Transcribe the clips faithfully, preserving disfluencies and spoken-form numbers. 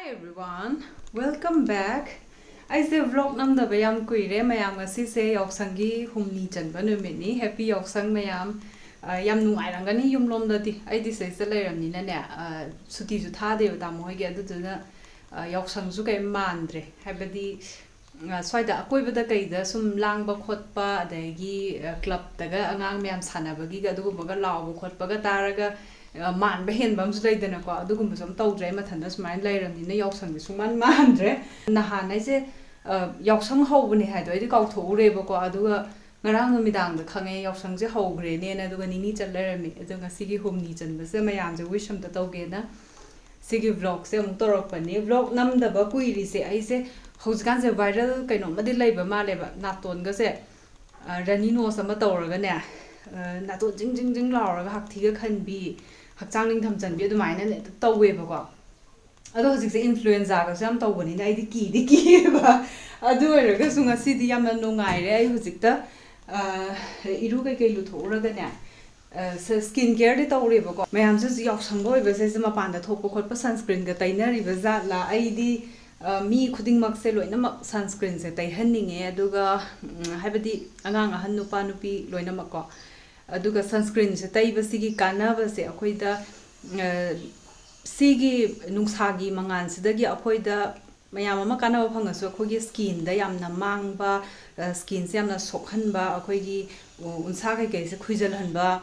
Hi everyone, welcome back. ꯑꯩꯁꯦ vlog ꯅꯝꯗꯕ ꯌꯥꯝ ꯀꯨꯏꯔꯦ ꯃꯌꯥꯝ꯫ ꯉꯁꯤꯁꯦ ꯌꯥꯎꯁꯪꯒꯤ ꯍꯨꯝꯅꯤ ꯆꯟꯕ ꯅꯨꯃꯤꯠꯅꯤ꯫ Happy ꯌꯥꯎꯁꯪ ꯃꯌꯥꯝ꯫ ꯑ, ꯌꯥꯝ ꯅꯨꯡꯉꯥꯏꯔꯝꯒꯅꯤ ꯌꯨꯝꯂꯣꯝꯗꯗꯤ꯫ ꯑꯩꯗꯤ ꯁꯤꯗꯩꯁꯤꯗ ꯂꯩꯔꯕꯅꯤꯅꯅꯦ, ꯑ, ꯁꯨꯇꯤꯁꯨ ꯊꯥꯗꯦꯕ ꯇꯥꯃꯣ ꯍꯣꯏꯒꯤ꯫ ꯑꯗꯨꯗꯨꯅ, ꯑ, ꯌꯥꯎꯁꯪꯁꯨ ꯀꯩꯝ ꯃꯥꯟꯗ꯭ꯔꯦ꯫ ꯍꯥꯏꯕꯗꯤ, ꯑ, ꯁ꯭ꯋꯥꯏꯗ ꯑꯀꯣꯏꯕꯗ ꯀꯩꯗ ꯁꯨꯝ ꯂꯥꯡꯕ ꯈꯣꯠꯄ, ꯑꯗꯒꯤ, ꯑ, clubꯇꯒ ꯑꯉꯥꯡ ꯃꯌꯥꯝ ꯁꯥꯟꯅꯕꯒꯤꯒ ꯑꯗꯨꯒꯨꯝꯕꯒ ꯂꯥꯎꯕ ꯈꯣꯠꯄꯒ ꯇꯥꯔꯒ, ꯑ, ꯃꯥꯟꯕ ꯍꯦꯟꯕ ꯑꯃꯁꯨ ꯂꯩꯗꯅꯀꯣ꯫ ꯑꯗꯨꯒꯨꯝꯕꯁꯨ ꯑꯝ ꯇꯧꯗ꯭ꯔꯦ꯫ ꯑꯩ ꯃꯊꯟꯇ ꯁꯨꯃꯥꯏꯅ ꯂꯩꯔꯕꯅꯤꯅ ꯌꯥꯎꯁꯪꯗꯤ ꯁꯨꯡꯃꯥꯟ ꯃꯥꯟꯗ꯭ꯔꯦ꯫ ꯅꯍꯥꯟ ꯑꯩꯁꯦ, ꯑ, ꯌꯥꯎꯁꯪ ꯍꯧꯕꯅꯦ ꯍꯥꯏꯗꯣ ꯑꯩꯗꯤ ꯀꯥꯎꯊꯣꯛꯎꯔꯦꯕꯀꯣ꯫ ꯑꯗꯨꯒ ꯉꯔꯥꯡ ꯅꯨꯃꯤꯗꯥꯡꯗ ꯈꯪꯉꯦ ꯌꯥꯎꯁꯪꯁꯦ ꯍꯧꯈ꯭ꯔꯦꯅꯦꯅ, ꯑꯗꯨꯒ ꯅꯤꯅꯤ ꯆꯠ ꯂꯩꯔꯝꯃꯤ꯫ ꯑꯗꯣ ꯉꯁꯤꯒꯤ ꯍꯨꯝꯅꯤ ꯆꯟꯕꯁꯦ ꯃꯌꯥꯝꯁꯦ wish ꯑꯝꯇ ꯇꯧꯒꯦꯅ ꯁꯤꯒꯤ vlogꯁꯦ ꯑꯃꯨꯛ ꯇꯧꯔꯛꯄꯅꯤ꯫ Vlog ꯅꯝꯗꯕ ꯀꯨꯏꯔꯤꯁꯦ ꯑꯩꯁꯦ ꯍꯧꯖꯤꯛꯀꯥꯟꯁꯦ viral ꯀꯩꯅꯣꯝꯃꯗꯤ ꯂꯩꯕ ꯃꯥꯜꯂꯦꯕ, ꯅꯥꯇꯣꯟꯒꯁꯦ, ꯑ, runny nose ꯑꯃ ꯇꯧꯔꯒꯅꯦ, ꯑ, ꯅꯥꯇꯣꯟ ꯖꯤꯡ ꯖꯤꯡ ꯖꯤꯡ ꯂꯥꯎꯔꯒ ꯍꯥꯛꯊꯤꯒ ꯈꯟꯕꯤ, ꯍꯛꯆꯥꯡ ꯅꯤꯡꯊꯝ ꯆꯟꯕꯤ ꯑꯗꯨꯃꯥꯏꯅꯅꯦ ꯍꯦꯛꯇ ꯇꯧꯋꯦꯕꯀꯣ꯫ ꯑꯗꯣ ꯍꯧꯖꯤꯛꯁꯦ influenzaꯒꯁꯨ ꯌꯥꯝ ꯇꯧꯕꯅꯤꯅ ꯑꯩꯗꯤ ꯀꯤꯗꯤ ꯀꯤꯌꯦꯕ꯫ ꯑꯗꯨ ꯑꯣꯏꯔꯒꯁꯨ ꯉꯁꯤꯗꯤ ꯌꯥꯝꯅ ꯅꯨꯡꯉꯥꯏꯔꯦ꯫ ꯑꯩ ꯍꯧꯖꯤꯛꯇ, ꯑ, ꯏꯔꯨ ꯀꯩꯀꯩ ꯂꯨꯊꯣꯛꯎꯔꯒꯅꯦ, ꯑ, ꯁ-, skin careꯗꯤ ꯇꯧꯔꯦꯕꯀꯣ꯫ ꯃꯌꯥꯝꯁꯨ ꯍꯧꯖꯤꯛ ꯌꯥꯎꯁꯪꯒ ꯑꯣꯏꯕꯁꯦ ꯁꯤ ꯃꯄꯥꯟꯗ ꯊꯣꯛꯄ ꯈꯣꯠꯄ sunscreenꯒ ꯇꯩꯅꯔꯤꯕ ꯖꯥꯠꯂꯥ? ꯑꯩꯗꯤ, ꯑ, ꯃꯤ ꯈꯨꯗꯤꯡꯃꯛꯁꯦ ꯂꯣꯏꯅꯃꯛ sunscreenꯁꯦ ꯇꯩꯍꯟꯅꯤꯡꯉꯦ꯫ ꯑꯗꯨꯒ, ꯎꯝ, ꯍꯥꯏꯕꯗꯤ ꯑꯉꯥꯡ, ꯑꯍꯟ, ꯅꯨꯄꯥ, ꯅꯨꯄꯤ ꯂꯣꯏꯅꯃꯛꯀꯣ꯫ ꯑꯗꯨꯒ sunscreenꯁꯦ ꯇꯩꯕꯁꯤꯒꯤ ꯀꯥꯟꯅꯕꯁꯦ ꯑꯩꯈꯣꯏꯗ, ꯑ, ꯁꯤꯒꯤ ꯅꯨꯡꯁꯥꯒꯤ ꯃꯉꯥꯜꯁꯤꯗꯒꯤ ꯑꯩꯈꯣꯏꯗ ꯃꯌꯥꯝ ꯑꯃ ꯀꯥꯟꯅꯕ ꯐꯪꯉꯁꯨ, ꯑꯩꯈꯣꯏꯒꯤ skinꯗ ꯌꯥꯝꯅ ꯃꯥꯡꯕ, ꯑ, skinꯁꯦ ꯌꯥꯝꯅ ꯁꯣꯛꯍꯟꯕ, ꯑꯩꯈꯣꯏꯒꯤ ꯎ-, ꯎꯟꯁꯥ ꯀꯩꯀꯩꯁꯦ ꯈꯨꯏꯖꯜꯍꯟꯕ,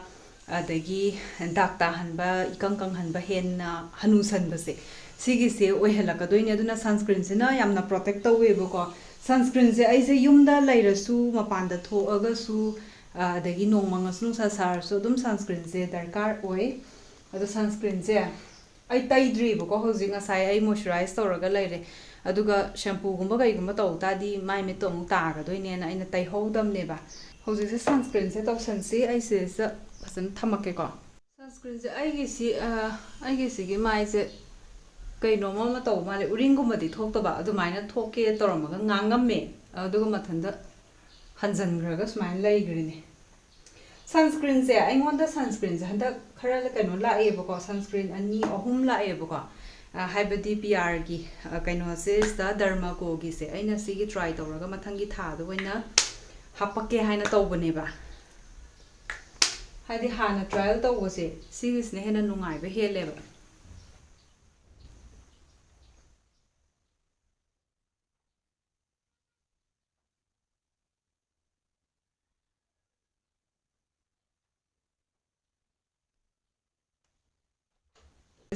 ꯑꯗꯒꯤ ꯗꯥꯛ ꯇꯥꯍꯟꯕ, ꯏꯀꯪ ꯀꯪꯍꯟꯕ, ꯍꯦꯟꯅ ꯍꯅꯨꯁꯟꯕꯁꯦ, ꯁꯤꯒꯤꯁꯦ ꯑꯣꯏꯍꯜꯂꯛꯀꯗꯣꯏꯅꯦ꯫ ꯑꯗꯨꯅ sunscreenꯁꯤꯅ ꯌꯥꯝꯅ protect ꯇꯧꯋꯦꯕꯀꯣ꯫ Sunscreenꯁꯦ ꯑꯩꯁꯦ ꯌꯨꯝꯗ ꯂꯩꯔꯁꯨ, ꯃꯄꯥꯟꯗ ꯊꯣꯛꯑꯒꯁꯨ, ꯑ, ꯑꯗꯒꯤ ꯅꯣꯡ ꯃꯪꯉꯁꯨ, ꯅꯨꯡꯁꯥ ꯁꯥꯔꯁꯨ, ꯑꯗꯨꯝ sunscreenꯁꯦ ꯗꯔꯀꯥꯔ ꯑꯣꯏ꯫ ꯑꯗꯣ sunscreenꯁꯦ ꯑꯩ ꯇꯩꯗ꯭ꯔꯤꯕꯀꯣ ꯍꯧꯖꯤꯛ꯫ ꯉꯁꯥꯏ ꯑꯩ moisturize ꯇꯧꯔꯒ ꯂꯩꯔꯦ꯫ ꯑꯗꯨꯒ shampooꯒꯨꯝꯕ ꯀꯩꯒꯨꯝꯕ ꯇꯧ ꯇꯥꯔꯗꯤ ꯃꯥꯏ ꯃꯤꯠꯇꯣ ꯑꯃꯨꯛ ꯇꯥꯒꯗꯣꯏꯅꯦꯅ ꯑꯩꯅ ꯇꯩꯍꯧꯗꯕꯅꯦꯕ꯫ ꯍꯧꯖꯤꯛꯁꯦ sunscreenꯁꯦ ꯇꯧꯁꯟꯁꯤ꯫ ꯑꯩ ꯁꯤꯗꯩꯁꯤꯗ ꯐꯖꯅ ꯊꯝꯃꯛꯀꯦꯀꯣ꯫ Sunscreenꯁꯦ ꯑꯩꯒꯤꯁꯤ, ꯑ, ꯑꯩꯒꯤꯁꯤꯒꯤ ꯃꯥꯏꯁꯦ ꯀꯩꯅꯣꯝꯃ ꯑꯃ ꯇꯧꯕ ꯃꯥꯜꯂꯦ꯫ ꯎꯔꯤꯡꯒꯨꯝꯕꯗꯤ ꯊꯣꯛꯇꯕ, ꯑꯗꯨꯃꯥꯏꯅ ꯊꯣꯛꯀꯦ ꯇꯧꯔꯝꯃꯒ ꯉꯥꯡꯉꯝꯃꯦ, ꯑꯗꯨꯒ ꯃꯊꯟꯇ ꯍꯟꯖꯟꯈ꯭ꯔꯒ ꯁꯨꯃꯥꯏꯅ ꯂꯩꯈ꯭ꯔꯤꯅꯦ꯫ Sunscreenꯁꯦ, ꯑꯩꯉꯣꯟꯗ sunscreenꯁꯦ ꯍꯟꯗꯛ ꯈꯔ ꯀꯩꯅꯣ ꯂꯥꯛꯑꯦꯕꯀꯣ, sunscreen ꯑꯅꯤ ꯑꯍꯨꯝ ꯂꯥꯛꯑꯦꯕꯀꯣ꯫ ꯑ, ꯍꯥꯏꯕꯗꯤ ꯄꯤꯌꯥꯔꯒꯤ, ꯑ, ꯀꯩꯅꯣꯁꯤꯗ ꯗꯔꯃꯥꯀꯣꯒꯤꯁꯦ ꯑꯩꯅ ꯁꯤꯒꯤ try ꯇꯧꯔꯒ ꯃꯊꯪꯒꯤ ꯊꯥꯗ ꯑꯣꯏꯅ ꯍꯥꯞꯄꯛꯀꯦ ꯍꯥꯏꯅ ꯇꯧꯕꯅꯦꯕ꯫ ꯍꯥꯏꯗꯤ ꯍꯥꯟꯅ trial ꯇꯧꯕꯁꯦ ꯁꯤꯒꯤꯁꯤꯅ ꯍꯦꯟꯅ ꯅꯨꯡꯉꯥꯏꯕ ꯍꯦꯜꯂꯦꯕ꯫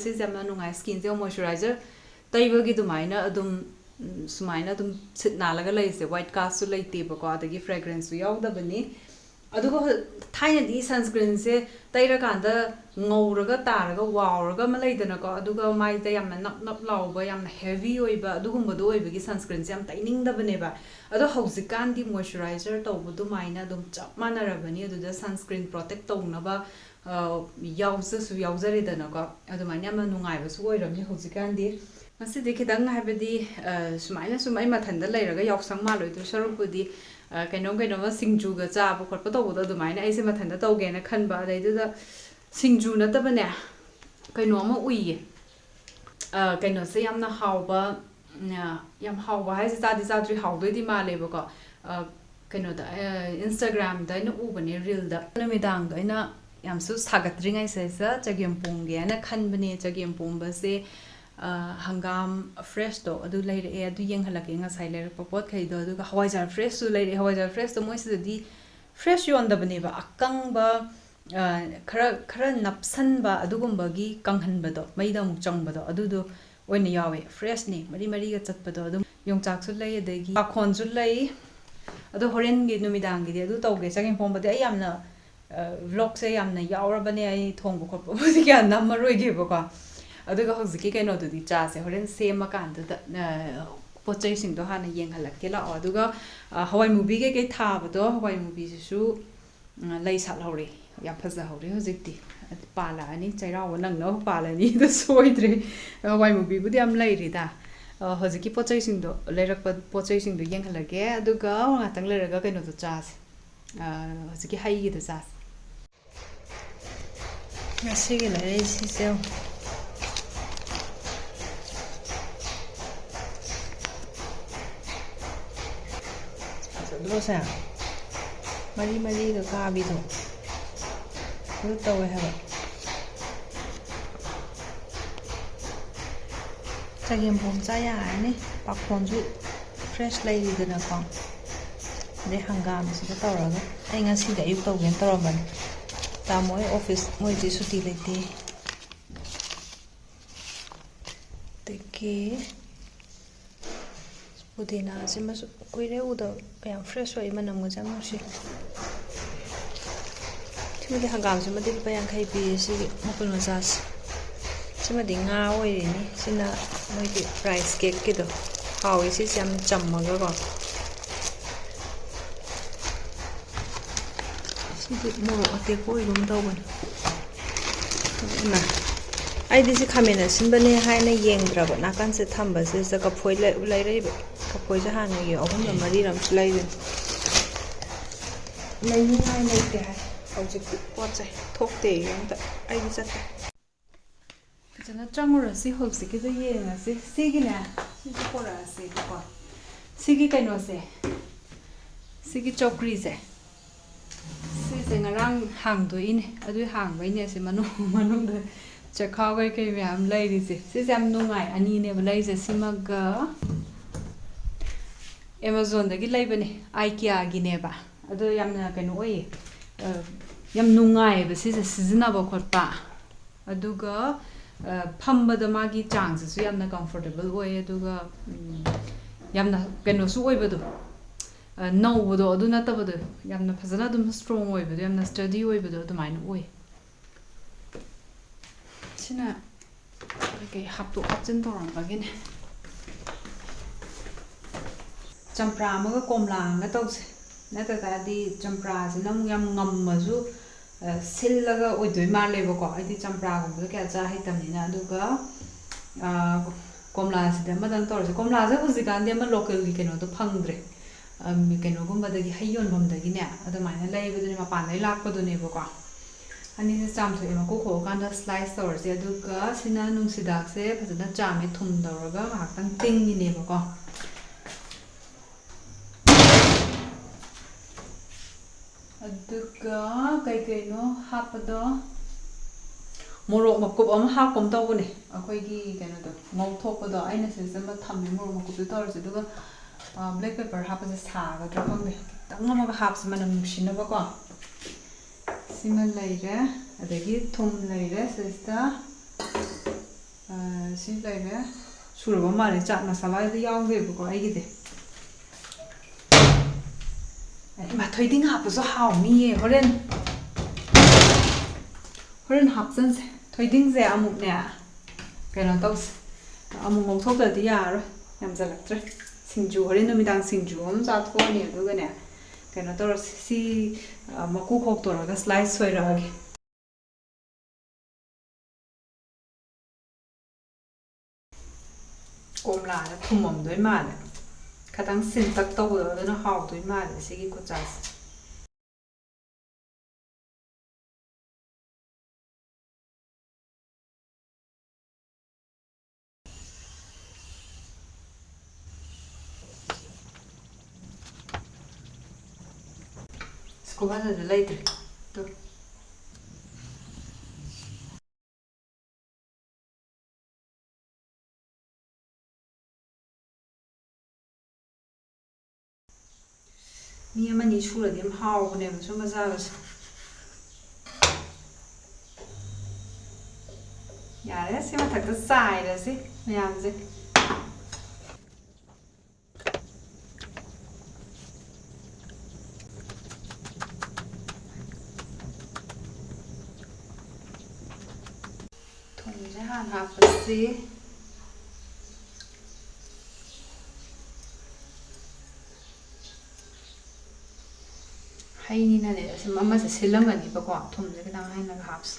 ꯁꯤꯁꯦ ꯌꯥꯝꯅ ꯅꯨꯡꯉꯥꯏ, skinꯁꯦ moisturizer ꯇꯩꯕꯒꯤ ꯑꯗꯨꯃꯥꯏꯅ ꯑꯗꯨꯝ, ꯎꯝ, ꯁꯨꯃꯥꯏꯅ ꯑꯗꯨꯝ ꯁꯤꯠ ꯅꯥꯜꯂꯒ ꯂꯩꯔꯤꯁꯦ꯫ White castꯁꯨ ꯂꯩꯇꯦꯕꯀꯣ, ꯑꯗꯒꯤ fragranceꯁꯨ ꯌꯥꯎꯗꯕꯅꯤ꯫ ꯑꯗꯨꯒ ꯍ-, ꯊꯥꯏꯅꯗꯤ sunscreenꯁꯦ ꯇꯩꯔꯀꯥꯟꯗ ꯉꯧꯔꯒ ꯇꯥꯔꯒ ꯋꯥꯎꯔꯒ ꯑꯃ ꯂꯩꯗꯅꯀꯣ, ꯑꯗꯨꯒ ꯃꯥꯏꯗ ꯌꯥꯝꯅ ꯅꯞ ꯅꯞ ꯂꯥꯎꯕ, ꯌꯥꯝꯅ heavy ꯑꯣꯏꯕ ꯑꯗꯨꯒꯨꯝꯕꯗꯣ ꯑꯣꯏꯕꯒꯤ sunscreenꯁꯦ ꯌꯥꯝ ꯇꯩꯅꯤꯡꯗꯕꯅꯦꯕ꯫ ꯑꯗꯣ ꯍꯧꯖꯤꯛꯀꯥꯟꯗꯤ moisturizer ꯇꯧꯕ ꯑꯗꯨꯃꯥꯏꯅ ꯑꯗꯨꯝ ꯆꯞ ꯃꯥꯟꯅꯔꯕꯅꯤ꯫ ꯑꯗꯨꯗ sunscreen protect ꯇꯧꯅꯕ, ꯑ, ꯌꯥꯎꯖꯁꯨ ꯌꯥꯎꯖꯔꯦꯗꯅꯀꯣ꯫ ꯑꯗꯨꯃꯥꯏꯅ ꯌꯥꯝꯅ ꯅꯨꯡꯉꯥꯏꯕꯁꯨ ꯑꯣꯏꯔꯝꯅꯤ ꯍꯧꯖꯤꯛꯀꯥꯟꯗꯤ꯫ ꯉꯁꯤꯗꯤ ꯈꯤꯇꯪ, ꯍꯥꯏꯕꯗꯤ, ꯑ, ꯁꯨꯃꯥꯏꯅ ꯁꯨꯝ ꯑꯩ ꯃꯊꯟꯇ ꯂꯩꯔꯒ ꯌꯥꯎꯁꯪ ꯃꯥꯜꯂꯣꯏꯗꯣꯏ ꯁꯔꯨꯛꯄꯨꯗꯤ, ꯑ, ꯀꯩꯅꯣꯝ ꯀꯩꯅꯣꯝꯃ ꯁꯤꯡꯖꯨꯒ ꯆꯥꯕ ꯈꯣꯠꯄ ꯇꯧꯕꯗꯣ ꯑꯗꯨꯃꯥꯏꯅ ꯑꯩꯁꯦ ꯃꯊꯟꯇ ꯇꯧꯒꯦꯅ ꯈꯟꯕ꯫ ꯑꯗꯩꯗꯨꯗ ꯁꯤꯡꯖꯨ ꯅꯠꯇꯕꯅꯦ, ꯀꯩꯅꯣ ꯑꯃ ꯎꯏꯌꯦ꯫ ꯑ, ꯀꯩꯅꯣꯁꯦ ꯌꯥꯝꯅ ꯍꯥꯎꯕ, ꯎꯝ, ꯑ, ꯌꯥꯝ ꯍꯥꯎꯕ ꯍꯥꯏꯁꯦ ꯆꯥꯗꯤ ꯆꯥꯗ꯭ꯔꯤ, ꯍꯥꯎꯗꯣꯏꯗꯤ ꯃꯥꯜꯂꯦꯕꯀꯣ꯫ ꯑ, ꯀꯩꯅꯣꯗ, ꯑ, Instagramꯗ ꯑꯩꯅ ꯎꯕꯅꯦ, reelꯗ꯫ ꯅꯨꯃꯤꯗꯥꯡꯗꯣ ꯑꯩꯅ ꯌꯥꯝꯁꯨ ꯁꯥꯒꯠꯇ꯭ꯔꯤꯉꯩꯁꯤꯗ ꯆꯒꯦꯝ ꯄꯣꯝꯒꯦꯅ ꯈꯟꯕꯅꯦ꯫ ꯆꯒꯦꯝ ꯄꯣꯝꯕꯁꯦ, ꯑ, ꯍꯪꯒꯥꯝ freshꯇꯣ ꯑꯗꯨ ꯂꯩꯔꯛꯑꯦ, ꯑꯗꯨ ꯌꯦꯡꯍꯜꯂꯛꯀꯦ ꯉꯁꯥꯏ ꯂꯩꯔꯛꯄ ꯄꯣꯠꯈꯩꯗꯣ꯫ ꯑꯗꯨꯒ ꯍꯋꯥꯏꯖꯥꯔ freshꯁꯨ ꯂꯩꯔꯛꯑꯦ꯫ ꯍꯋꯥꯏꯖꯥꯔ freshꯇꯣ ꯃꯣꯏꯁꯤꯗꯗꯤ fresh ꯌꯣꯟꯗꯕꯅꯦꯕ, ꯑꯀꯪꯕ, ꯑ, ꯈꯔ, ꯈꯔ ꯅꯞꯁꯟꯕ ꯑꯗꯨꯒꯨꯝꯕꯒꯤ ꯀꯪꯍꯟꯕꯗꯣ, ꯃꯩꯗ ꯑꯃꯨꯛ ꯆꯪꯕꯗꯣ, ꯑꯗꯨꯗꯣ ꯑꯣꯏꯅ ꯌꯥꯎꯋꯦ꯫ Freshꯅꯦ, ꯃꯔꯤ ꯃꯔꯤꯒ ꯆꯠꯄꯗꯣ꯫ ꯑꯗꯨꯝ ꯌꯣꯡꯆꯥꯛꯁꯨ ꯂꯩ, ꯑꯗꯒꯤ ꯄꯥꯈꯣꯟꯁꯨ ꯂꯩ꯫ ꯑꯗꯣ ꯍꯣꯔꯦꯟꯒꯤ ꯅꯨꯃꯤꯗꯥꯡꯒꯤꯗꯤ ꯑꯗꯨ ꯇꯧꯒꯦ꯫ ꯆꯒꯦꯝ ꯄꯣꯝꯕꯗꯤ ꯑꯩ ꯌꯥꯝꯅ, ꯑ, vlogꯁꯦ ꯌꯥꯝꯅ ꯌꯥꯎꯔꯕꯅꯦ, ꯑꯩ ꯊꯣꯡꯕ ꯈꯣꯠꯄꯕꯨꯗꯤ ꯀꯌꯥ ꯅꯝꯃꯔꯣꯏꯒꯦꯕꯀꯣ꯫ ꯑꯗꯨꯒ ꯍꯧꯖꯤꯛꯀꯤ ꯀꯩꯅꯣꯗꯨꯗꯤ ꯆꯥꯁꯦ, ꯍꯣꯔꯦꯟ ꯁꯦꯝꯃꯀꯥꯟꯗꯨꯗ, ꯑ, ꯄꯣꯠ ꯆꯩꯁꯤꯡꯗꯣ ꯍꯥꯟꯅ ꯌꯦꯡꯍꯜꯂꯛꯀꯦ ꯂꯥꯛꯑꯣ꯫ ꯑꯗꯨꯒ, ꯑ, ꯍꯋꯥꯏ ꯃꯨꯕꯤ ꯀꯩꯀꯩ ꯊꯥꯕꯗꯣ, ꯍꯋꯥꯏ ꯃꯨꯕꯤꯁꯤꯁꯨ ꯎꯝ, ꯂꯩ ꯁꯥꯠꯍꯧꯔꯦ꯫ ꯌꯥꯝ ꯐꯖꯍꯧꯔꯦ ꯍꯧꯖꯤꯛꯇꯤ꯫ ꯄꯥꯜꯂꯛꯑꯅꯤ, ꯆꯩꯔꯥꯎꯕ ꯅꯪꯅꯕ ꯄꯥꯜꯂꯅꯤ꯫ ꯑꯗꯨ ꯁꯣꯏꯗ꯭ꯔꯦ꯫ ꯍꯋꯥꯏ ꯃꯨꯕꯤꯕꯨꯗꯤ ꯌꯥꯝ ꯂꯩꯔꯤꯗ꯫ ꯑ, ꯍꯧꯖꯤꯛꯀꯤ ꯄꯣꯠ ꯆꯩꯁꯤꯡꯗꯣ, ꯂꯩꯔꯛꯄ ꯄꯣꯠ ꯆꯩꯁꯤꯡꯗꯣ ꯌꯦꯡꯍꯜꯂꯒꯦ꯫ ꯑꯗꯨꯒ ꯉꯥꯛꯇꯪ ꯂꯩꯔꯒ ꯀꯩꯅꯣꯗꯣ ꯆꯥꯁꯦ꯫ ꯑ, ꯍꯧꯖꯤꯛꯀꯤ ꯍꯩꯒꯤꯗꯣ ꯆꯥꯁꯦ꯫ ꯉꯁꯤꯒꯤ ꯂꯩꯔꯛꯏꯁꯤꯁꯦ ꯌꯦꯡꯉꯨ꯫ ꯂꯣꯁꯦ ꯃꯔꯤ ꯃꯔꯤꯒ ꯀꯥꯕꯤꯗꯣ ꯑꯗꯨ ꯇꯧꯋꯦ ꯍꯥꯏꯕ꯫ ꯆꯒꯦꯝ ꯄꯣꯝ ꯆꯥ ꯌꯥꯔꯅꯤ꯫ ꯄꯥꯈꯣꯟꯁꯨ ꯐ꯭ꯔꯦꯁ ꯂꯩꯔꯤꯗꯅꯀꯣ꯫ ꯑꯗꯩ ꯍꯪꯒꯥꯝꯁꯤꯒ ꯇꯧꯔꯒ ꯑꯩ ꯉꯁꯤꯗꯤ ꯑꯌꯨꯛ ꯇꯧꯒꯦꯅ ꯇꯧꯔꯝꯕꯅꯤ꯫ ꯇꯥꯃꯣ ꯍꯣꯏ ꯑꯣꯐꯤꯁ ꯃꯣꯏꯗꯤ ꯁꯨꯇꯤ ꯂꯩꯇꯦ꯫ ꯑꯗꯒꯤ ꯄꯨꯗꯤꯅꯥꯁꯤꯃꯁꯨ ꯀꯨꯏꯔꯦ ꯎꯗꯕ, ꯌꯥꯝ ꯐ꯭ꯔꯦꯁ ꯑꯣꯏ, ꯃꯅꯝꯒꯁꯦ ꯌꯥꯝ ꯅꯨꯡꯁꯤ꯫ ꯁꯤꯃꯗꯤ ꯍꯪꯒꯥꯝꯁꯤꯃꯗꯤ ꯂꯨꯄꯥ ꯌꯥꯡꯈꯩ ꯄꯤꯌꯦ, ꯁꯤꯒꯤ ꯃꯄꯨꯟ ꯃꯆꯥꯁꯦ꯫ ꯁꯤꯃꯗꯤ ꯉꯥ ꯑꯣꯏꯔꯤꯅꯤ꯫ ꯁꯤꯅ ꯃꯣꯏꯒꯤ ꯔꯥꯏꯁ ꯀꯦꯛꯀꯤꯗꯣ꯫ ꯍꯥꯎꯋꯤ ꯁꯤꯁꯦ ꯌꯥꯝ ꯆꯝꯃꯒꯀꯣ꯫ ꯁꯤꯗꯤ ꯃꯣꯔꯣꯛ ꯑꯇꯦꯛꯄ ꯑꯣꯏꯒꯨꯝ ꯇꯧꯕꯅꯦ꯫ ꯏꯃꯥ, ꯑꯩꯗꯤ ꯁꯤ ꯈꯥꯃꯦꯟ ꯑꯁꯤꯟꯕꯅꯦ ꯍꯥꯏꯅ ꯌꯦꯡꯗ꯭ꯔꯕ, ꯅꯥꯀꯟꯁꯦ ꯊꯝꯕꯁꯤꯗ ꯀꯐꯣꯏ ꯂꯩ-, ꯂꯩꯔꯛꯏꯕ꯫ ꯀꯐꯣꯏꯁꯦ ꯍꯥꯟꯅꯒꯤ ꯑꯍꯨꯝꯂ ꯃꯔꯤꯔ ꯑꯃꯁꯨ ꯂꯩꯕꯅꯤ꯫ ꯂꯩꯅꯤꯡꯉꯥꯏ ꯂꯩꯇꯦ ꯍꯥꯏ ꯍꯧꯖꯤꯛꯇꯤ꯫ ꯄꯣꯠ ꯆꯩ ꯊꯣꯛꯇꯦ ꯑꯝꯇ꯫ ꯑꯩꯗꯤ ꯆꯠꯇꯦ꯫ ꯐꯖꯅ ꯆꯪꯉꯨꯔꯁꯤ, ꯍꯧꯖꯤꯛꯀꯤꯗꯣ ꯌꯦꯡꯉꯁꯤ꯫ ꯁꯤꯒꯤꯅꯦ, ꯁꯤꯁꯨ ꯄꯣꯔꯛꯑꯁꯦꯕꯀꯣ꯫ ꯁꯤꯒꯤ ꯀꯩꯅꯣꯁꯦ, ꯁꯤꯒꯤ ꯆꯧꯀ꯭ꯔꯤꯁꯦ, ꯁꯤꯁꯦ ꯉꯔꯥꯡ ꯍꯥꯡꯗꯣꯛꯏꯅꯦ꯫ ꯑꯗꯨꯏ ꯍꯥꯡꯕꯩꯅꯦ ꯁꯤ ꯃꯅꯨꯡ, ꯃꯅꯨꯡꯗ ꯆꯦꯈꯥꯎ ꯀꯩꯀꯩ ꯃꯌꯥꯝ ꯂꯩꯔꯤꯁꯦ꯫ ꯁꯤꯁꯦ ꯌꯥꯝ ꯅꯨꯡꯉꯥꯏ, ꯑꯅꯤꯅꯦꯕ ꯂꯩꯔꯤꯁꯦ꯫ ꯁꯤꯃꯒ Amazonꯗꯒꯤ ꯂꯩꯕꯅꯦ, IKEAꯒꯤꯅꯦꯕ꯫ ꯑꯗꯣ ꯌꯥꯝꯅ ꯀꯩꯅꯣ ꯑꯣꯏꯌꯦ, ꯑ, ꯌꯥꯝ ꯅꯨꯡꯉꯥꯏꯌꯦꯕ ꯁꯤꯁꯦ ꯁꯤꯖꯤꯟꯅꯕ ꯈꯣꯠꯄ꯫ ꯑꯗꯨꯒ, ꯑ, ꯐꯝꯕꯗ ꯃꯥꯒꯤ ꯆꯥꯡꯁꯤꯁꯨ ꯌꯥꯝꯅ comfortable ꯑꯣꯏ꯫ ꯑꯗꯨꯒ, ꯎꯝ, ꯌꯥꯝꯅ ꯀꯩꯅꯣꯁꯨ ꯑꯣꯏꯕꯗꯣ, ꯑ, ꯅꯧꯕꯗꯣ ꯑꯗꯨ ꯅꯠꯇꯕꯗꯣ, ꯌꯥꯝꯅ ꯐꯖꯅ ꯑꯗꯨꯝ strong ꯑꯣꯏꯕꯗꯣ, ꯌꯥꯝꯅ sturdy ꯑꯣꯏꯕꯗꯣ ꯑꯗꯨꯃꯥꯏꯅ ꯑꯣꯏ꯫ ꯁꯤꯅ ꯀꯩꯀꯩ ꯍꯥꯞꯇꯣꯛ ꯍꯥꯞꯆꯤꯟ ꯇꯧꯔꯝꯕꯒꯤꯅꯦ꯫ ꯆꯝꯄ꯭ꯔꯥ ꯑꯃꯒ ꯀꯣꯝꯂꯥ ꯑꯃꯒ ꯇꯧꯁꯦ꯫ ꯅꯠꯇ ꯇꯥꯔꯗꯤ ꯆꯝꯄ꯭ꯔꯥꯁꯤꯅ ꯑꯃꯨꯛ ꯌꯥꯝ ꯉꯝꯃꯁꯨ, ꯑ, ꯁꯤꯜꯂꯒ ꯑꯣꯏꯗꯣꯏ ꯃꯥꯜꯂꯦꯕꯀꯣ꯫ ꯑꯩꯗꯤ ꯆꯝꯄ꯭ꯔꯥꯒꯨꯝꯕꯗꯣ ꯀꯌꯥ ꯆꯥ ꯍꯩꯇꯕꯅꯤꯅ꯫ ꯑꯗꯨꯒ, ꯑ, ꯀꯣꯝꯂꯥꯁꯤꯗꯤ ꯑꯃꯗꯪ ꯇꯧꯔꯁꯦ꯫ ꯀꯣꯝꯂꯥꯁꯦ ꯍꯧꯖꯤꯛꯀꯥꯟꯗꯤ ꯑꯃ localꯒꯤ ꯀꯩꯅꯣꯗꯣ ꯐꯪꯗ꯭ꯔꯦ꯫ ꯑꯝ, ꯀꯩꯅꯣꯒꯨꯝꯕꯗꯒꯤ, ꯍꯩ ꯌꯣꯟꯐꯝꯗꯒꯤꯅꯦ, ꯑꯗꯨꯃꯥꯏꯅ ꯂꯩꯕꯗꯨꯅꯦ, ꯃꯄꯥꯟꯗꯒꯤ ꯂꯥꯛꯄꯗꯨꯅꯦꯕꯀꯣ꯫ ꯑꯅꯤꯁꯦ ꯆꯥꯝꯊꯣꯛꯑꯦ, ꯃꯀꯨ ꯈꯣꯛꯑꯀꯥꯟꯗ slice ꯇꯧꯔꯁꯦ꯫ ꯑꯗꯨꯒ ꯁꯤꯅ ꯅꯨꯡꯁꯤꯗꯥꯛꯁꯦ ꯐꯖꯅ ꯆꯥꯝꯃꯦ, ꯊꯨꯝ ꯇꯧꯔꯒ ꯉꯥꯏꯍꯥꯛꯇꯪ ꯇꯤꯡꯉꯤꯅꯦꯕꯀꯣ꯫ ꯑꯗꯨꯒ ꯀꯩ ꯀꯩꯅꯣ ꯍꯥꯞꯄꯗꯣ, ꯃꯣꯔꯣꯛ ꯃꯀꯨꯞ ꯑꯃ ꯍꯥꯞꯄ ꯑꯃ ꯇꯧꯕꯅꯦ, ꯑꯩꯈꯣꯏꯒꯤ ꯀꯩꯅꯣꯗꯣ, ꯉꯧꯊꯣꯛꯄꯗꯣ꯫ ꯑꯩꯅ ꯁꯤꯗ ꯑꯃ ꯊꯝꯃꯦ, ꯃꯣꯔꯣꯛ ꯃꯀꯨꯞꯇꯨ ꯇꯧꯔꯁꯦ꯫ ꯑꯗꯨꯒ ꯕ꯭ꯂꯦꯛ ꯄꯦꯄꯔ ꯍꯥꯞꯄꯁꯦ ꯁꯥꯒꯗ꯭ꯔꯥ ꯈꯪꯗꯦ, ꯈꯤꯇꯪ ꯑꯃꯒ ꯍꯥꯞꯁꯦ, ꯃꯅꯝ ꯅꯨꯡꯁꯤꯅꯕꯀꯣ꯫ ꯁꯤꯃ ꯂꯩꯔꯦ, ꯑꯗꯒꯤ ꯊꯨꯝ ꯂꯩꯔꯦ ꯁꯤꯗ꯫ ꯑ, ꯁꯤ ꯂꯩꯔꯦ꯫ ꯁꯨꯔꯕ ꯃꯥꯜꯂꯦ, ꯆꯥꯠ ꯃꯁꯥꯂꯥꯗꯤ ꯌꯥꯎꯗꯦꯕꯀꯣ ꯑꯩꯒꯤꯗꯤ꯫ ꯑꯩ ꯃꯥ, ꯊꯣꯏꯗꯤꯡ ꯍꯥꯞꯄꯁꯨ ꯍꯥꯎꯅꯤꯌꯦ꯫ ꯍꯣꯔꯦꯟ, ꯍꯣꯔꯦꯟ ꯍꯥꯞꯆꯟꯁꯦ꯫ ꯊꯣꯏꯗꯤꯡꯁꯦ ꯑꯃꯨꯛꯅꯦ, ꯀꯩꯅꯣ ꯇꯧꯁꯦ, ꯑꯃꯨꯛ ꯉꯧꯊꯣꯛꯇ꯭ꯔꯗꯤ ꯌꯥꯔꯔꯣꯏ꯫ ꯌꯥꯝꯖꯜꯂꯛꯇ꯭ꯔꯦ꯫ ꯁꯤꯡꯖꯨ, ꯍꯣꯔꯦꯟ ꯅꯨꯃꯤꯗꯥꯡ ꯁꯤꯡꯖꯨ ꯑꯃ ꯆꯥꯊꯣꯛꯑꯅꯤ꯫ ꯑꯗꯨꯒꯅꯦ, ꯀꯩꯅꯣ ꯇꯧꯔꯁꯦ, ꯁꯤ, ꯑ, ꯃꯀꯨ ꯈꯣꯛꯇꯣꯔꯒ ꯁ꯭ꯂꯥꯏꯁ ꯁꯣꯏꯔꯛꯑꯒꯦ꯫ ꯀꯣꯝꯂꯥꯗ ꯊꯨꯝꯃꯝꯗꯣꯏ ꯃꯥꯜꯂꯦ꯫ ꯈꯤꯇꯪ ꯁꯤꯟꯇꯛ ꯇꯧꯕꯗꯣ ꯑꯗꯨꯅ ꯍꯥꯎꯗꯣꯏ ꯃꯥꯜꯂꯦ ꯁꯤꯒꯤ ꯀꯨꯆꯥꯁꯦ꯫ ꯁ꯭ꯀꯨꯜ ꯍꯜꯂꯗꯤ ꯂꯩꯇ꯭ꯔꯦ꯫ ꯇꯨ꯫ ꯃꯤ ꯑꯃꯅꯤ ꯁꯨꯔꯗꯤ ꯌꯥꯝ ꯍꯥꯎꯕꯅꯦꯕ ꯁꯨꯝꯕ ꯆꯥꯕꯁꯦ꯫ ꯌꯥꯔꯦ, ꯁꯤ ꯃꯊꯛꯇ ꯆꯥꯏꯔꯁꯤ ꯃꯌꯥꯝꯁꯦ꯫ ꯊꯨꯝꯁꯦ ꯍꯥꯟꯅ ꯍꯥꯞꯄꯁꯤ꯫ ꯍꯩꯅꯤꯅꯅꯦ, ꯁꯨꯝ ꯑꯃꯁꯦ ꯁꯤꯜꯂꯝꯒꯅꯤꯕꯀꯣ, ꯊꯨꯝꯁꯦ ꯈꯤꯇꯪ ꯍꯩꯅꯒ ꯍꯥꯞꯁꯤ꯫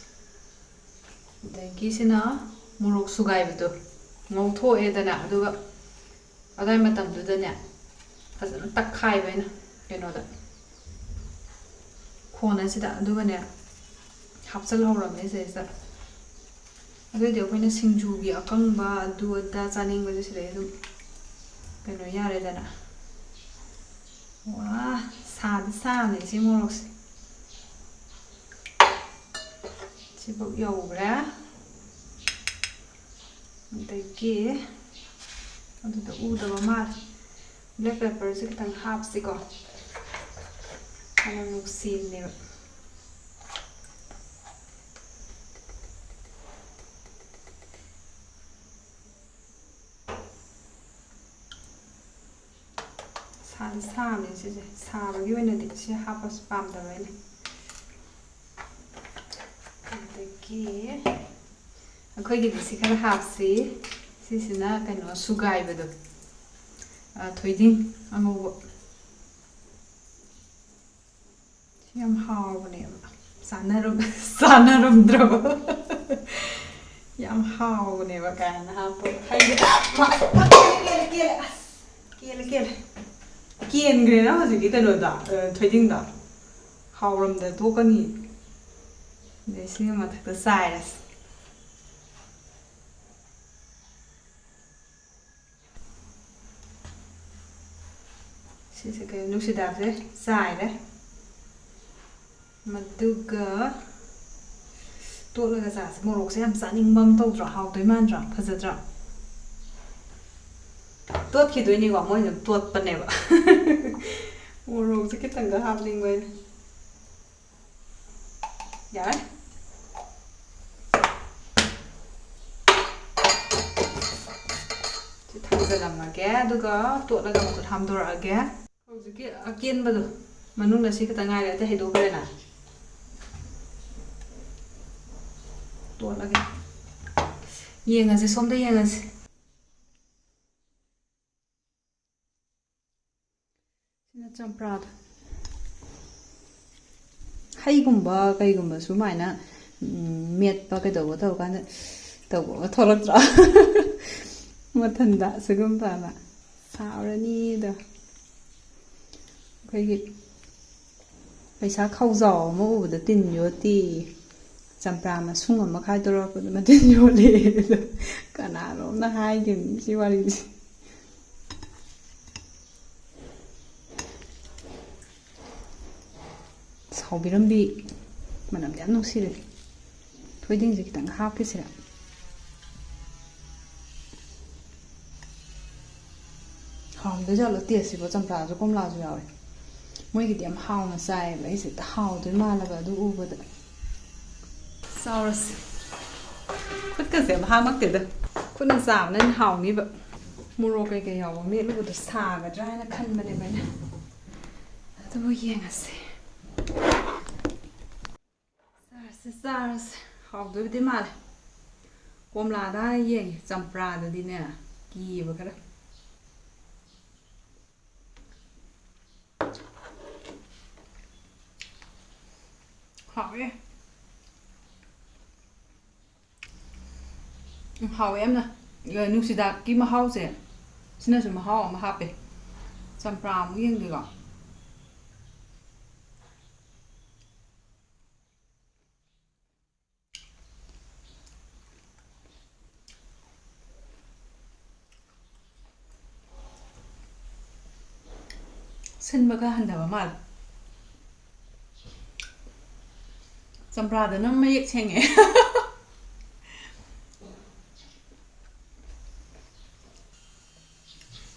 ꯑꯗꯒꯤ ꯁꯤꯅ ꯃꯣꯔꯣꯛ ꯁꯨꯒꯥꯏꯕꯗꯣ ꯉꯧꯊꯣꯛꯑꯦꯗꯅ, ꯑꯗꯨꯒ ꯑꯗꯨꯋꯥꯏ ꯃꯇꯝꯗꯨꯗꯅꯦ ꯐꯖꯅ ꯇꯛꯈꯥꯏꯕ ꯑꯩꯅ ꯀꯩꯅꯣꯗ, ꯈꯣꯟ ꯑꯁꯤꯗ, ꯑꯗꯨꯒꯅꯦ ꯍꯥꯞꯆꯜꯍꯧꯔꯕꯅꯦ ꯁꯤꯗꯩꯁꯤꯗ꯫ ꯑꯗꯨꯑꯣꯏꯗꯤ ꯑꯩꯈꯣꯏꯅ ꯁꯤꯡꯖꯨꯒꯤ ꯑꯀꯪꯕ ꯑꯗꯨ ꯑꯗꯥ ꯆꯥꯅꯤꯡꯕꯁꯦ ꯁꯤꯗꯩ ꯑꯗꯨꯝ ꯀꯩꯅꯣ ꯌꯥꯔꯦꯗꯅ꯫ ꯋꯥ, ꯁꯥꯗꯤ ꯁꯥꯕꯅꯦ ꯁꯤ ꯃꯣꯔꯣꯛꯁꯦ꯫ ꯁꯤꯐꯥꯎ ꯌꯧꯈ꯭ꯔꯦ꯫ ꯑꯗꯒꯤ ꯑꯗꯨꯗ ꯎꯗꯕ ꯃꯥꯜꯂꯦ꯫ Black pepperꯁꯦ ꯈꯤꯇꯪ ꯍꯥꯞꯁꯤꯀꯣ꯫ ꯃꯅꯝ ꯅꯨꯡꯁꯤꯕꯅꯦꯕ꯫ ꯁꯥꯗꯤ ꯁꯥꯕꯅꯦ ꯁꯤꯁꯦ꯫ ꯁꯥꯕꯒꯤ ꯑꯣꯏꯅꯗꯤ ꯁꯤ ꯍꯥꯞꯄꯁꯨ ꯄꯥꯝꯗꯕ ꯑꯩꯅ꯫ ꯑꯗꯒꯤ ꯑꯩꯈꯣꯏꯒꯤꯗꯤ ꯁꯤ ꯈꯔ ꯍꯥꯞꯁꯤ꯫ ꯁꯤꯁꯤꯅ ꯀꯩꯅꯣ ꯁꯨꯒꯥꯏꯕꯗꯣ, ꯑ, ꯊꯣꯏꯗꯤꯡ ꯑꯉꯧꯕ꯫ ꯁꯤ ꯌꯥꯝ ꯍꯥꯎꯕꯅꯦꯕ꯫ ꯆꯥꯅꯔꯝ-, ꯆꯥꯅꯔꯝꯗ꯭ꯔꯕ? ꯌꯥꯝ ꯍꯥꯎꯕꯅꯦꯕ ꯀꯥꯏꯅ ꯍꯥꯞꯄ꯫ ꯍꯩ-, ꯃꯥ-, ꯃꯥ-, ꯀꯦꯜꯂꯦ, ꯀꯦꯜꯂꯦ, ꯀꯦꯜꯂꯦ꯫ ꯑꯁ, ꯀꯦꯜꯂꯦ, ꯀꯦꯜꯂꯦ꯫ ꯀꯦꯟꯈ꯭ꯔꯦꯅ ꯍꯧꯖꯤꯛꯀꯤ ꯀꯩꯅꯣꯗ, ꯑ, ꯊꯣꯏꯗꯤꯡꯗ꯫ ꯍꯥꯎꯔꯝꯗ ꯇꯣꯛꯀꯅꯤ꯫ ꯑꯗꯩ ꯁꯤꯒꯤ ꯃꯊꯛꯇ ꯆꯥꯏꯔꯁꯤ꯫ ꯁꯤꯁꯦ ꯀꯩꯅꯣ, ꯅꯨꯡꯁꯤꯗꯥꯛꯁꯦ ꯆꯥꯏꯔꯦ꯫ ꯃꯗꯨꯒ ꯇꯣꯠꯂꯒ ꯆꯥꯁꯦ꯫ ꯃꯣꯔꯣꯛꯁꯦ ꯌꯥꯝ ꯆꯥꯅꯤꯡꯕ ꯑꯃ ꯇꯧꯗ꯭ꯔꯣ? ꯍꯥꯎꯗꯣꯏ ꯃꯥꯟꯗ꯭ꯔꯣ? ꯐꯖꯗ꯭ꯔꯣ? ꯇꯣꯠꯈꯤꯗꯣꯏꯅꯤꯀꯣ, ꯃꯣꯏꯅ ꯇꯣꯠꯄꯅꯦꯕ꯫ ꯃꯣꯔꯣꯛꯁꯦ ꯈꯤꯇꯪꯒ ꯍꯥꯞꯅꯤꯡꯕ ꯑꯩꯅ꯫ ꯌꯥꯔꯦ꯫ ꯁꯤ ꯊꯥꯡꯖꯜꯂꯝꯃꯒꯦ, ꯑꯗꯨꯒ ꯇꯣꯠꯂꯒ ꯃꯈꯨꯠ ꯍꯥꯝꯗꯣꯔꯛꯑꯒꯦ꯫ ꯍꯧꯖꯤꯛꯀꯤ ꯑꯀꯦꯟꯕꯗꯣ ꯃꯅꯨꯡꯗ ꯁꯤ ꯈꯛꯇ ꯉꯥꯏꯔꯦ, ꯑꯇꯩ ꯍꯩꯗꯣꯛꯈ꯭ꯔꯦꯅ꯫ ꯇꯣꯠꯂꯒꯦ꯫ ꯌꯦꯡꯉꯁꯤ, ꯁꯣꯝꯗ ꯌꯦꯡꯉꯁꯤ꯫ ꯁꯤꯅ ꯆꯝꯄ꯭ꯔꯥꯗꯣ꯫ ꯍꯩꯒꯨꯝꯕ ꯀꯩꯒꯨꯝꯕ ꯁꯨꯃꯥꯏꯅ, ꯎꯝ, ꯃꯦꯠꯄ ꯀꯩꯗꯧꯕ ꯇꯧꯔꯀꯥꯟꯗ ꯇꯧꯕ ꯑꯃ ꯊꯣꯛꯂꯛꯇ꯭ꯔꯣ? ꯃꯊꯟꯗ ꯁꯤꯒꯨꯝꯕ ꯑꯃ ꯁꯥꯎꯔꯅꯤꯗꯣ꯫ ꯑꯩꯈꯣꯏꯒꯤ ꯄꯩꯁꯥ ꯈꯥꯎꯖꯥꯎ ꯑꯃ ꯎꯕꯗ ꯇꯤꯟ ꯌꯣꯠꯇꯦꯌꯦ꯫ ꯆꯝꯄ꯭ꯔꯥ ꯃꯁꯨꯡ ꯑꯃ ꯈꯥꯏꯗꯣꯔꯛꯄꯗ ꯃꯇꯤꯟ ꯌꯣꯠꯂꯦ꯫ ꯑꯗꯣ ꯀꯅꯥꯅꯣꯝꯅ ꯍꯥꯏꯈꯤꯕꯅꯤ ꯁꯤ ꯋꯥꯔꯤꯁꯦ꯫ ꯁꯥꯎꯕꯤꯔꯝꯕꯤ꯫ ꯃꯅꯝꯗꯤ ꯌꯥꯝ ꯅꯨꯡꯁꯤꯔꯦ꯫ ꯊꯣꯏꯗꯤꯡꯁꯦ ꯈꯤꯇꯪ ꯍꯥꯞꯈꯤꯁꯤꯔ? ꯍꯥꯎꯔꯝꯗꯣꯏ ꯖꯥꯠꯂꯣ ꯇꯦꯁꯁꯤꯕꯣ? ꯆꯝꯄ꯭ꯔꯥꯁꯨ ꯀꯣꯝꯂꯥꯁꯨ ꯌꯥꯎꯋꯦ꯫ ꯃꯣꯏꯒꯤꯗꯤ ꯌꯥꯝ ꯍꯥꯎꯅ ꯆꯥꯏꯌꯦꯕ꯫ ꯑꯩꯁꯦ ꯍꯦꯛꯇ ꯍꯥꯎꯗꯣꯏ ꯃꯥꯜꯂꯕ ꯑꯗꯨ ꯎꯕꯗ꯫ ꯆꯥꯎꯔꯁꯤ꯫ ꯈꯨꯠꯀꯁꯦ ꯑꯝꯇ ꯍꯥꯝꯃꯛꯇꯦꯗ꯫ ꯈꯨꯠꯅ ꯆꯥꯕꯅ ꯍꯦꯟꯅ ꯍꯥꯎꯅꯤꯕ꯫ ꯃꯣꯔꯣꯛ ꯀꯩꯀꯩ ꯌꯥꯎꯕ ꯃꯦꯠꯂꯨꯕꯗꯣ ꯁꯥꯒꯗ꯭ꯔꯥ ꯍꯥꯏꯅ ꯈꯟꯕꯅꯦꯕ ꯑꯩꯅ꯫ ꯑꯗꯨꯕꯨ ꯌꯦꯡꯉꯁꯤ꯫ ꯆꯥꯔꯁꯦ, ꯆꯥꯔꯁꯦ꯫ ꯍꯥꯎꯗꯣꯏꯕꯨꯗꯤ ꯃꯥꯜꯂꯦ꯫ ꯀꯣꯝꯂꯥꯗ ꯍꯥꯟꯅ ꯌꯦꯡꯉꯦ, ꯆꯝꯄ꯭ꯔꯥꯗꯗꯤꯅꯦ ꯀꯤꯌꯦꯕ ꯈꯔ꯫ ꯍꯥꯎꯋꯦ꯫ ꯎꯝ, ꯍꯥꯎꯋꯦ ꯌꯥꯝꯅ꯫ ꯑ, ꯅꯨꯡꯁꯤꯗꯥꯛꯀꯤ ꯃꯍꯥꯎꯁꯦ, ꯁꯤꯅꯁꯨ ꯃꯍꯥꯎ ꯑꯃ ꯍꯥꯞꯄꯦ꯫ ꯆꯝꯄ꯭ꯔꯥ ꯑꯃꯨꯛ ꯌꯦꯡꯗꯣꯏꯀꯣ꯫ ꯁꯤꯟꯕ ꯈꯔ ꯍꯟꯊꯕ ꯃꯥꯜꯂꯦ꯫ ꯆꯝꯄ꯭ꯔꯥꯗꯅ ꯃꯌꯦꯛ ꯁꯦꯡꯉꯦ꯫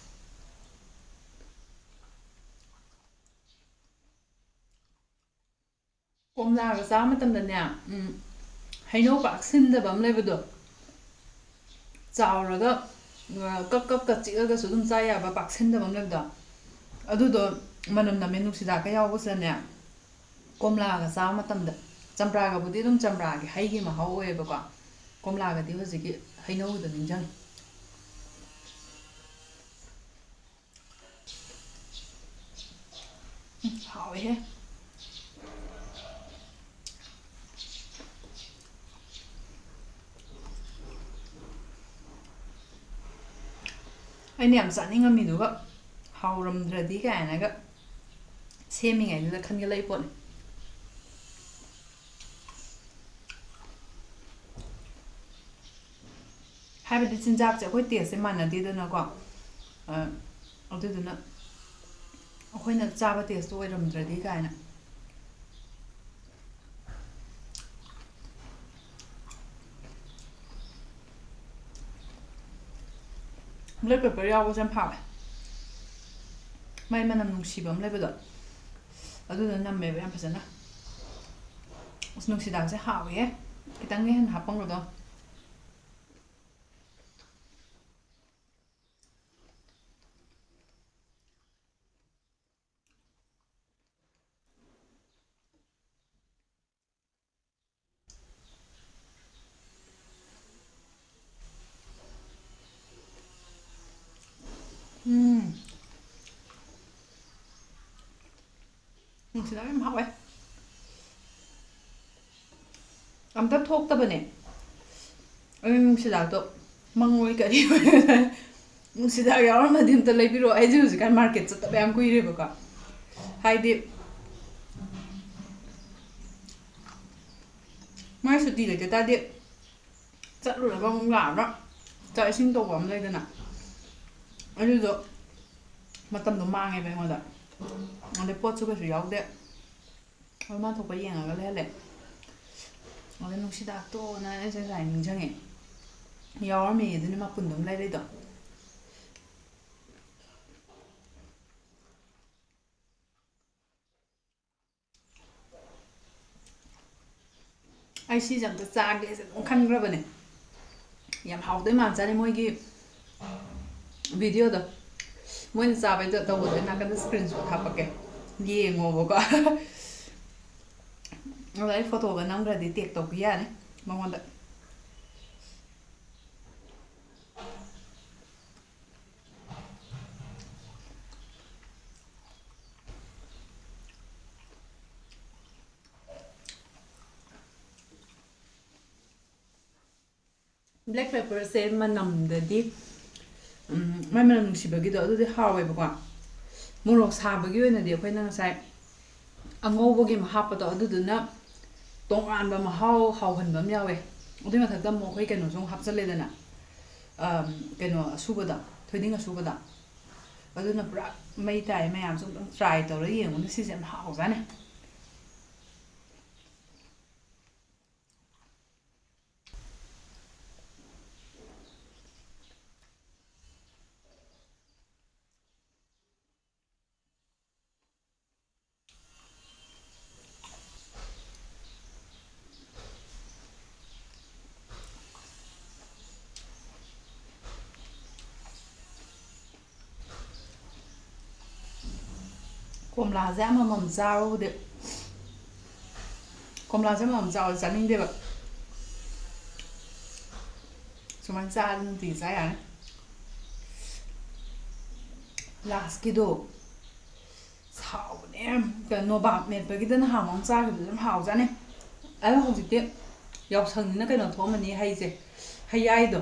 ꯀꯣꯝꯂꯥꯒ ꯆꯥꯕ ꯃꯇꯝꯗꯅꯦ, ꯎꯝ, ꯍꯩꯅꯧ ꯄꯥꯛ ꯁꯤꯟꯗꯕ ꯑꯃ ꯂꯩꯕꯗꯣ, ꯆꯥꯎꯔꯒ, ꯑ, ꯀꯛ ꯀꯛꯀ ꯆꯤꯛꯑꯒꯁꯨ ꯑꯗꯨꯝ ꯆꯥ ꯌꯥꯕ ꯄꯥꯛ ꯁꯤꯟꯗꯕ ꯑꯃ ꯂꯩꯕꯗꯣ, ꯑꯗꯨꯗꯣ ꯃꯅꯝ ꯅꯝꯃꯦ, ꯅꯨꯡꯁꯤꯗꯥꯛꯀ ꯌꯥꯎꯕꯁꯤꯗꯅꯦ꯫ ꯀꯣꯝꯂꯥꯒ ꯆꯥꯕ ꯃꯇꯝꯗ, ꯆꯝꯄ꯭ꯔꯥꯒꯕꯨꯗꯤ ꯑꯗꯨꯝ ꯆꯝꯄ꯭ꯔꯥꯒꯤ ꯍꯩꯒꯤ ꯃꯍꯥꯎ ꯑꯣꯏꯌꯦꯕꯀꯣ, ꯀꯣꯝꯂꯥꯒꯗꯤ ꯍꯧꯖꯤꯛꯀꯤ ꯍꯩꯅꯧꯗꯣ ꯅꯤꯡꯁꯤꯡꯉꯦ꯫ ꯎꯝ, ꯍꯥꯎꯋꯦꯍꯦ꯫ ꯑꯩꯅ ꯌꯥꯝ ꯆꯥꯅꯤꯡꯉꯝꯃꯤꯗꯨꯒ ꯍꯥꯎꯔꯝꯗ꯭ꯔꯗꯤ ꯀꯥꯏꯅꯒ ꯁꯦꯝꯃꯤꯉꯩꯗꯨꯗ ꯈꯟꯒꯠꯂꯛꯏ ꯄꯣꯠꯅꯤ꯫ ꯍꯥꯏꯕꯗꯤ ꯆꯤꯟꯖꯥꯛꯁꯦ ꯑꯩꯈꯣꯏ ꯇꯦꯁꯁꯦ ꯃꯥꯟꯅꯗꯦꯗꯅꯀꯣ꯫ ꯑ, ꯑꯗꯨꯗꯨꯅ ꯑꯩꯈꯣꯏꯅ ꯆꯥꯕ ꯇꯦꯁꯇꯨ ꯑꯣꯏꯔꯝꯗ꯭ꯔꯗꯤ ꯀꯥꯏꯅ꯫ Black pepper ꯌꯥꯎꯕꯁꯦ ꯌꯥꯝ ꯍꯥꯎꯋꯦ꯫ ꯃꯥꯏ ꯃꯅꯝ ꯅꯨꯡꯁꯤꯕ ꯑꯃ ꯂꯩꯕꯗꯣ, ꯑꯗꯨꯗꯣ ꯅꯝꯃꯦꯕ ꯌꯥꯝ ꯐꯖꯅ꯫ ꯑꯁ, ꯅꯨꯡꯁꯤꯗꯥꯛꯁꯦ ꯍꯥꯎꯋꯦꯍꯦ꯫ ꯈꯤꯇꯪꯒ ꯍꯦꯟꯅ ꯍꯥꯞꯄꯝꯒꯗꯧ꯫ ꯎꯝ꯫ ꯅꯨꯡꯁꯤꯗꯥꯛ ꯌꯥꯝ ꯍꯥꯎꯋꯦ꯫ ꯑꯝꯇ ꯊꯣꯛꯇꯕꯅꯦ꯫ ꯑꯩ ꯅꯨꯡꯁꯤꯗꯥꯛꯇꯣ ꯃꯪꯉꯣꯏ ꯀꯔꯤ ꯑꯣꯏ꯫ ꯅꯨꯡꯁꯤꯗꯥꯛ ꯌꯥꯎꯔꯝꯃꯗꯤ ꯑꯝꯇ ꯂꯩꯕꯤꯔꯛꯑꯣ꯫ ꯑꯩꯁꯦ ꯍꯧꯖꯤꯛꯀꯥꯟ ꯃꯥꯔꯀꯦꯠ ꯆꯠꯇꯕ ꯌꯥꯝ ꯀꯨꯏꯔꯦꯕꯀꯣ꯫ ꯍꯥꯏꯗꯤ ꯃꯥꯏ ꯁꯨꯇꯤ ꯂꯩꯇ ꯇꯥꯔꯗꯤ ꯆꯠꯂꯨꯔꯒ ꯑꯃꯨꯛ ꯂꯥꯛꯑꯒ ꯆꯥꯛ ꯏꯁꯤꯡ ꯇꯧꯕ ꯑꯃ ꯂꯩꯗꯅ, ꯑꯗꯨꯗꯣ ꯃꯇꯝꯗꯣ ꯃꯥꯡꯉꯦꯕ ꯑꯩꯉꯣꯟꯗ꯫ ꯑꯗꯩ ꯄꯣꯠꯁꯨ ꯀꯩꯁꯨ ꯌꯥꯎꯗꯦ꯫ ꯑꯗꯨ ꯃꯥ ꯊꯣꯛꯄ ꯌꯦꯡꯉꯒ ꯂꯩꯍꯜꯂꯦ꯫ ꯑꯗꯩ ꯅꯨꯡꯁꯤꯗꯥꯛꯇꯣꯅ ꯑꯩꯁꯦ ꯉꯁꯥꯏ ꯅꯤꯡꯁꯤꯡꯉꯦ꯫ ꯌꯥꯎꯔꯝꯃꯦ ꯑꯗꯨꯅ ꯃꯄꯨꯟꯗꯣ ꯑꯃ ꯂꯩꯔꯛꯏꯗꯣ꯫ ꯑꯩ ꯁꯤꯁꯦ ꯑꯝꯇ ꯆꯥꯒꯦꯁꯦ ꯑꯗꯨꯝ ꯈꯟꯈ꯭ꯔꯕꯅꯦ꯫ ꯌꯥꯝ ꯍꯥꯎꯗꯣꯏ ꯃꯥꯟꯖꯥꯠꯅꯤ ꯃꯣꯏꯒꯤ ꯚꯤꯗꯤꯑꯣꯗꯣ꯫ ꯃꯣꯏꯅ ꯆꯥꯕꯩꯗꯣ ꯇꯧꯕꯗꯣ ꯑꯩ ꯅꯥꯀꯟꯗ ꯁ꯭ꯀ꯭ꯔꯤꯟ ꯁꯣꯠ ꯍꯥꯞꯄꯛꯀꯦ, ꯌꯦꯡꯉꯣꯕꯀꯣ꯫ ꯑꯗꯣ ꯑꯩ ꯐꯣꯇꯣꯒ ꯅꯝꯈ꯭ꯔꯗꯤ ꯇꯦꯛ ꯇꯧꯕꯤ ꯌꯥꯅꯤ ꯃꯉꯣꯟꯗ꯫ ꯕ꯭ꯂꯦꯛ ꯄꯦꯄꯔꯁꯦ ꯃꯅꯝꯗꯗꯤ, ꯎꯝ, ꯃꯥꯏ ꯃꯅꯝ ꯅꯨꯡꯁꯤꯕꯒꯤꯗꯣ ꯑꯗꯨꯗꯤ ꯍꯥꯎꯋꯦꯕꯀꯣ꯫ ꯃꯣꯔꯣꯛ ꯁꯥꯕꯒꯤ ꯑꯣꯏꯅꯗꯤ ꯑꯩꯈꯣꯏꯅ ꯉꯁꯥꯏ ꯑꯉꯧꯕꯒꯤ ꯑꯃ ꯍꯥꯞꯄꯗꯣ ꯑꯗꯨꯗꯨꯅ ꯇꯣꯉꯥꯟꯕ ꯃꯍꯥꯎ ꯍꯥꯎꯍꯟꯕ ꯑꯃ ꯌꯥꯎꯋꯦ꯫ ꯑꯗꯨꯏ ꯃꯊꯛꯇ ꯑꯃꯨꯛ ꯑꯩꯈꯣꯏ ꯀꯩꯅꯣꯁꯨ ꯑꯃꯨꯛ ꯍꯥꯞꯆꯜꯂꯦꯗꯅ, ꯑꯝ, ꯀꯩꯅꯣ ꯑꯁꯨꯕꯗꯣ, ꯊꯣꯏꯗꯤꯡ ꯑꯁꯨꯕꯗꯣ꯫ ꯑꯗꯨꯅ ꯄꯨꯔꯥ ꯃꯩ ꯇꯥꯏ꯫ ꯃꯌꯥꯝꯁꯨ ꯑꯝꯇꯪ ꯇ꯭ꯔꯥꯏ ꯇꯧꯔ ꯌꯦꯡꯉꯨꯅꯦ, ꯁꯤꯁꯦ ꯌꯥꯝ ꯍꯥꯎꯖꯥꯠꯅꯦ꯫ ꯀꯣꯝꯂꯥꯁꯦ ꯑꯃꯃꯝ ꯆꯥꯔꯨꯕꯗꯤ, ꯀꯣꯝꯂꯥꯁꯦ ꯑꯃꯃꯝ ꯆꯥꯕ ꯆꯥꯅꯤꯡꯗꯦꯕ꯫ ꯁꯨꯃꯥꯏꯅ ꯆꯥꯔꯗꯤ ꯅꯨꯡꯇꯤꯒꯤ ꯆꯥ ꯌꯥꯅꯤ꯫ ꯂꯥꯁꯀꯤꯗꯣ ꯁꯥꯎꯕꯅꯦ꯫ ꯀꯩꯅꯣ, ꯅꯣꯕꯥꯞ ꯃꯦꯠꯄꯒꯤꯗ ꯅꯍꯥꯟ ꯑꯃ ꯆꯥꯈꯤꯕꯗꯨ ꯑꯗꯨꯝ ꯍꯥꯎꯖꯥꯠꯅꯤ꯫ ꯑꯗꯣ ꯍꯧꯖꯤꯛꯇꯤ ꯌꯥꯎꯁꯪꯅꯤꯅ ꯀꯩꯅꯣ ꯊꯣꯛꯑꯝꯃꯅꯤ, ꯍꯩꯁꯦ, ꯍꯩꯌꯥꯏꯗꯣ꯫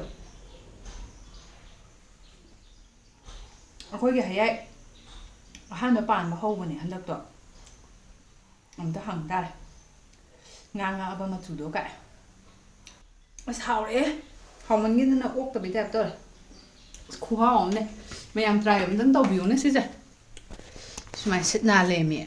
ꯑꯩꯈꯣꯏꯒꯤ ꯍꯩꯌꯥꯏ ꯑꯍꯥꯟꯕ ꯄꯥꯟꯕ ꯍꯧꯕꯅꯦ ꯍꯟꯗꯛꯇꯣ꯫ ꯑꯝꯇ ꯍꯪ ꯇꯥꯔꯦ꯫ ꯉꯥ ꯉꯥꯕ ꯃꯆꯨꯗꯣ ꯀꯥꯏ꯫ ꯑꯁ, ꯍꯥꯎꯔꯦ꯫ ꯍꯥꯎꯃꯟꯒꯤꯗꯅ ꯑꯣꯛꯇꯕꯩ ꯇꯥꯏꯞ ꯇꯧꯔꯦ꯫ ꯑꯁ, ꯈꯨꯍꯥꯎ ꯑꯃꯅꯦ꯫ ꯃꯌꯥꯝ ꯇ꯭ꯔꯥꯏ ꯑꯝꯇꯪ ꯇꯧꯕꯤꯌꯨꯅꯦ ꯁꯤꯁꯦ꯫ ꯁꯨꯃꯥꯏꯅ ꯁꯤꯠ ꯅꯥꯜꯂꯦꯃꯤ꯫